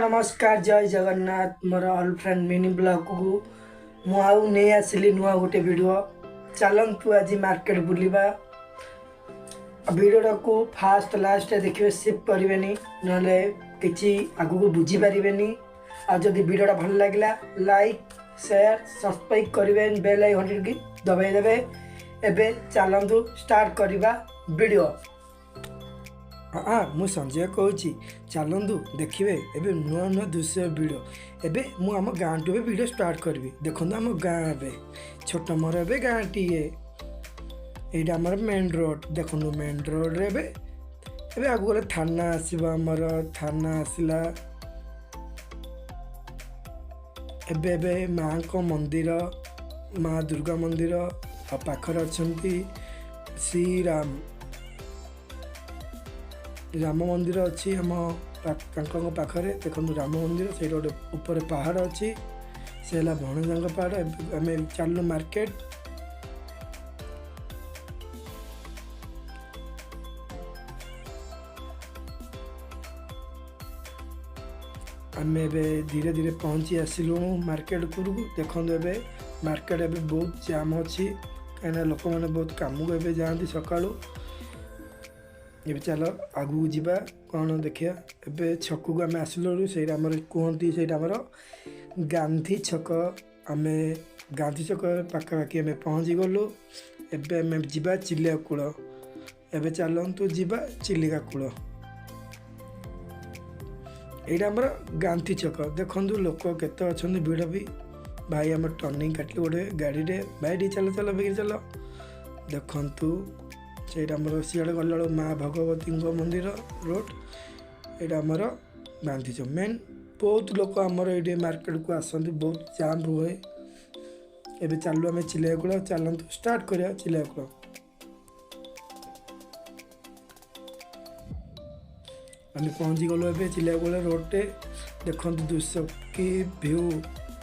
ନମସ୍କାର, ଜୟ ଜଗନ୍ନାଥ। ମୋର all friend mini ବ୍ଲଗ୍କୁ ମୁଁ ଆଉ ନେଇ ଆସିଲି ନୂଆ ଗୋଟେ ଭିଡ଼ିଓ। ଚାଲନ୍ତୁ, ଆଜି ମାର୍କେଟ ବୁଲିବା। ଭିଡ଼ିଓଟାକୁ ଫାଷ୍ଟ ଲାଷ୍ଟ ଦେଖିବେ, ସ୍କିପ୍ କରିବେନି, ନହେଲେ କିଛି ଆଗକୁ ବୁଝିପାରିବେନି। ଆଉ ଯଦି ଭିଡ଼ିଓଟା ଭଲ ଲାଗିଲା, ଲାଇକ୍, ସେୟାର, ସବସ୍କ୍ରାଇବ୍ କରିବେ, ବେଲ୍ ଆଇକନ୍ଟିକି ଦବାଇ ଦେବେ। ଏବେ ଚାଲନ୍ତୁ, ଷ୍ଟାର୍ଟ କରିବା ଭିଡ଼ିଓ। ହଁ, ମୁଁ ସଞ୍ଜୟ କହୁଛି। ଚାଲନ୍ତୁ ଦେଖିବେ ଏବେ ନୂଆ ନୂଆ ଦୃଶ୍ୟ ଭିଡ଼ିଓ। ଏବେ ମୁଁ ଆମ ଗାଁଠୁ ଏବେ ଭିଡ଼ିଓ ଷ୍ଟାର୍ଟ କରିବି। ଦେଖନ୍ତୁ ଆମ ଗାଁ ଏବେ ଛୋଟ ମୋର ଏବେ ଗାଁଟିଏ। ଏଇଟା ଆମର ମେନ୍ ରୋଡ଼। ଦେଖନ୍ତୁ, ମେନ୍ ରୋଡ଼ରେ ଏବେ ଏବେ ଆଗକୁ ଗଲେ ଥାନା ଆସିବ ଆମର। ଥାନା ଆସିଲା। ଏବେ ଏବେ ମାଆଙ୍କ ମନ୍ଦିର, ମା ଦୁର୍ଗା ମନ୍ଦିର, ଆଉ ପାଖରେ ଅଛନ୍ତି ଶ୍ରୀରାମ। ରାମ ମନ୍ଦିର ଅଛି ଆମ ତାଙ୍କ ପାଖରେ। ଦେଖନ୍ତୁ ରାମ ମନ୍ଦିର, ସେଇଠି ଗୋଟେ ଉପରେ ପାହାଡ଼ ଅଛି, ସେ ହେଲା ଭଣଜାଙ୍କ ପାହାଡ଼। ଏବେ ଆମେ ଚାଲିଲୁ ମାର୍କେଟ। ଆମେ ଏବେ ଧୀରେ ଧୀରେ ପହଞ୍ଚି ଆସିଲୁଣୁ ମାର୍କେଟ ଉପରକୁ। ଦେଖନ୍ତୁ, ଏବେ ମାର୍କେଟ ଏବେ ବହୁତ ଜାମ୍ ଅଛି, କାହିଁକିନା ଲୋକମାନେ ବହୁତ କାମକୁ ଏବେ ଯାଆନ୍ତି ସକାଳୁ। ଏବେ ଚାଲ ଆଗକୁ ଯିବା, କ'ଣ ଦେଖିବା। ଏବେ ଛକକୁ ଆମେ ଆସିଲୁ। ସେଇଟା ଆମର କୁହନ୍ତି, ସେଇଟା ଆମର ଗାନ୍ଧୀ ଛକ। ଆମେ ଗାନ୍ଧୀ ଛକ ପାଖାପାଖି ଆମେ ପହଞ୍ଚିଗଲୁ। ଏବେ ଆମେ ଯିବା ଚିଲିକା କୂଳ। ଏବେ ଚାଲନ୍ତୁ ଯିବା ଚିଲିକା କୂଳ। ଏଇଟା ଆମର ଗାନ୍ଧୀ ଛକ। ଦେଖନ୍ତୁ ଲୋକ କେତେ ଅଛନ୍ତି, ଭିଡ଼ ବି। ଭାଇ ଆମର ଟର୍ଣ୍ଣିଂ କାଟିଲେ ଗୋଟେ ଗାଡ଼ିରେ। ଭାଇ, ଟିକେ ଚାଲ, ଚାଲ, ବେଗି ଚାଲ। ଦେଖନ୍ତୁ, ସେଇଟା ଆମର ସିଆଡ଼େ ଗଲାବେଳକୁ ମା ଭଗବତୀଙ୍କ ମନ୍ଦିର ରୋଡ଼। ଏଇଟା ଆମର ଗାନ୍ଧୀ ଛକ ମେନ୍। ବହୁତ ଲୋକ ଆମର ଏଇଠି ମାର୍କେଟକୁ ଆସନ୍ତି, ବହୁତ ଜାମ୍ ରୁହେ। ଏବେ ଚାଲୁ ଆମେ ଚିଲିକା କୂଳ। ଚାଲନ୍ତୁ, ଷ୍ଟାର୍ଟ କରିବା ଚିଲିକା କୂଳ। ଆମେ ପହଞ୍ଚିଗଲୁ ଏବେ ଚିଲିକା କୂଳ ରୋଡ଼ଟେ। ଦେଖନ୍ତୁ ଦୃଶ୍ୟ, କି ଭିଉ!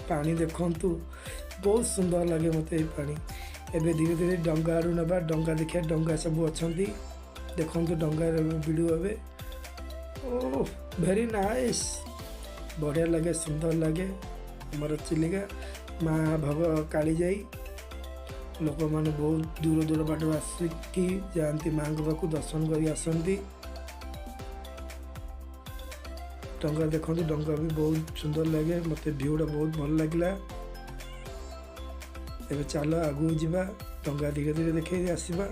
ପାଣି ଦେଖନ୍ତୁ, ବହୁତ ସୁନ୍ଦର ଲାଗେ ମୋତେ ଏଇ ପାଣି। ଏବେ ଧୀରେ ଧୀରେ ଡଙ୍ଗା ଆଡ଼ୁ ନେବା। ଡଙ୍ଗା ଦେଖିବା, ଡଙ୍ଗା ସବୁ ଅଛନ୍ତି। ଦେଖନ୍ତୁ ଡଙ୍ଗାର ଭିଡ଼ିଓ ଏବେ। ଓ, ଭେରି ନାଇସ୍, ବଢ଼ିଆ ଲାଗେ, ସୁନ୍ଦର ଲାଗେ ଆମର ଚିଲିକା ମା ଭଗ କାଳିଜାଇ। ଲୋକମାନେ ବହୁତ ଦୂର ଦୂର ବାଟରୁ ଆସିକି ଯାଆନ୍ତି, ମାଆଙ୍କ ପାଖକୁ ଦର୍ଶନ କରି ଆସନ୍ତି। ଡଙ୍ଗା ଦେଖନ୍ତୁ, ଡଙ୍ଗା ବି ବହୁତ ସୁନ୍ଦର ଲାଗେ ମୋତେ। ଭିଉଟା ବହୁତ ଭଲ ଲାଗିଲା। ଏବେ ଚାଲ ଆଗକୁ ଯିବା, ଡଙ୍ଗା ଧୀରେ ଧୀରେ ଦେଖେଇ ଆସିବା।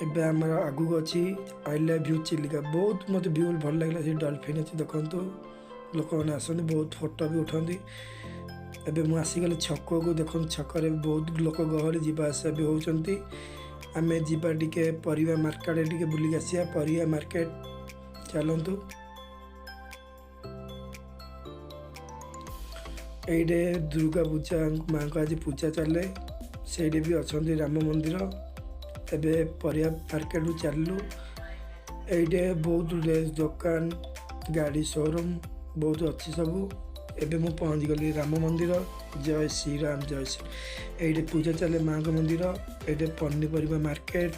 ଏବେ ଆମର ଆଗକୁ ଅଛି I love you Chilika. ବହୁତ ମୋତେ ଭିଉ ଭଲ ଲାଗିଲା। ସେଠି ଡଲଫିନ୍ ଅଛି, ଦେଖନ୍ତୁ। ଲୋକମାନେ ଆସନ୍ତି, ବହୁତ ଫଟୋ ବି ଉଠାନ୍ତି। ଏବେ ମୁଁ ଆସିଗଲି ଛକକୁ। ଦେଖନ୍ତୁ, ଛକରେ ବି ବହୁତ ଲୋକ ଗହଳି, ଯିବା ଆସିବା ବି ହେଉଛନ୍ତି। ଆମେ ଯିବା ଟିକେ ପରିବା ମାର୍କେଟ, ଟିକେ ବୁଲିକି ଆସିବା ପରିବା ମାର୍କେଟ। ଚାଲନ୍ତୁ। ଏଇଠି ଦୁର୍ଗା ପୂଜା, ମାଆଙ୍କ ଆଜି ପୂଜା ଚାଲେ। ସେଇଠି ବି ଅଛନ୍ତି ରାମ ମନ୍ଦିର। ଏବେ ପରିବା ମାର୍କେଟରୁ ଚାଲିଲୁ। ଏଇଠି ବହୁତ ଡ୍ରେସ୍ ଦୋକାନ, ଗାଡ଼ି ସୋରୁମ୍ ବହୁତ ଅଛି ସବୁ। ଏବେ ମୁଁ ପହଞ୍ଚିଗଲି ରାମ ମନ୍ଦିର। ଜୟ ଶ୍ରୀରାମ, ଜୟ ଶ୍ରୀ। ଏଇଠି ପୂଜା ଚାଲେ ମାଆଙ୍କ ମନ୍ଦିର। ଏଇଠି ପନିପରିବା ମାର୍କେଟ।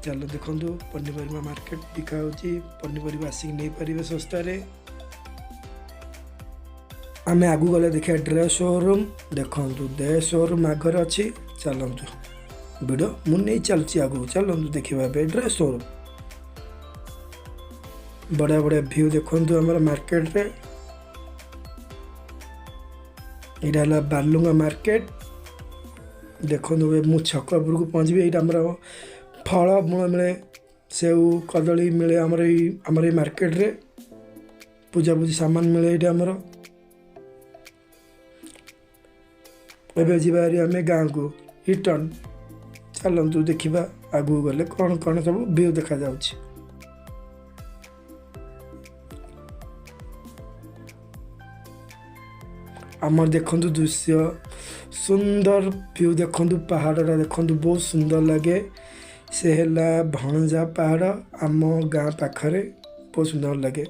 ଚାଲ, ଦେଖନ୍ତୁ ପନିପରିବା ମାର୍କେଟ ବିକା ହେଉଛି। ପନିପରିବା ଆସିକି ନେଇପାରିବେ ଶସ୍ତାରେ। ଆମେ ଆଗକୁ ଗଲେ ଦେଖିବା ଡ୍ରେସ୍ ସୋରୁମ୍। ଦେଖନ୍ତୁ, ଡ୍ରେସ୍ ସୋରୁମ୍ ଆଗରେ ଅଛି। ଚାଲନ୍ତୁ, ଭିଡ଼ିଓ ମୁଁ ନେଇ ଚାଲୁଛି ଆଗକୁ। ଚାଲନ୍ତୁ ଦେଖିବା ଏବେ ଡ୍ରେସ୍ ସୋରୁମ୍। ବଢ଼ିଆ ବଢ଼ିଆ ଭିଉ ଦେଖନ୍ତୁ ଆମର ମାର୍କେଟରେ। ଏଇଟା ହେଲା ବାଲୁଙ୍ଗା ମାର୍କେଟ। ଦେଖନ୍ତୁ, ଏବେ ମୁଁ ଛକ ଉପରକୁ ପହଞ୍ଚିବି। ଏଇଟା ଆମର ଫଳ ମୂଳ ମିଳେ, ସେଉ, କଦଳୀ ମିଳେ ଆମର ଏଇ ମାର୍କେଟରେ। ପୂଜାପୂଜି ସାମାନ ମିଳେ ଏଇଠି ଆମର। ଏବେ ଯିବା ହାରି ଆମେ ଗାଁକୁ ରିଟର୍ନ। ଚାଲନ୍ତୁ ଦେଖିବା ଆଗକୁ ଗଲେ କ'ଣ କ'ଣ ସବୁ ଭିଉ ଦେଖାଯାଉଛି। ଆମର ଦେଖନ୍ତୁ ଦୃଶ୍ୟ, ସୁନ୍ଦର ଭିଉ। ଦେଖନ୍ତୁ ପାହାଡ଼ଟା, ଦେଖନ୍ତୁ, ବହୁତ ସୁନ୍ଦର ଲାଗେ। ସେ ହେଲା ଭଣଜା ପାହାଡ଼, ଆମ ଗାଁ ପାଖରେ। ବହୁତ ସୁନ୍ଦର ଲାଗେ।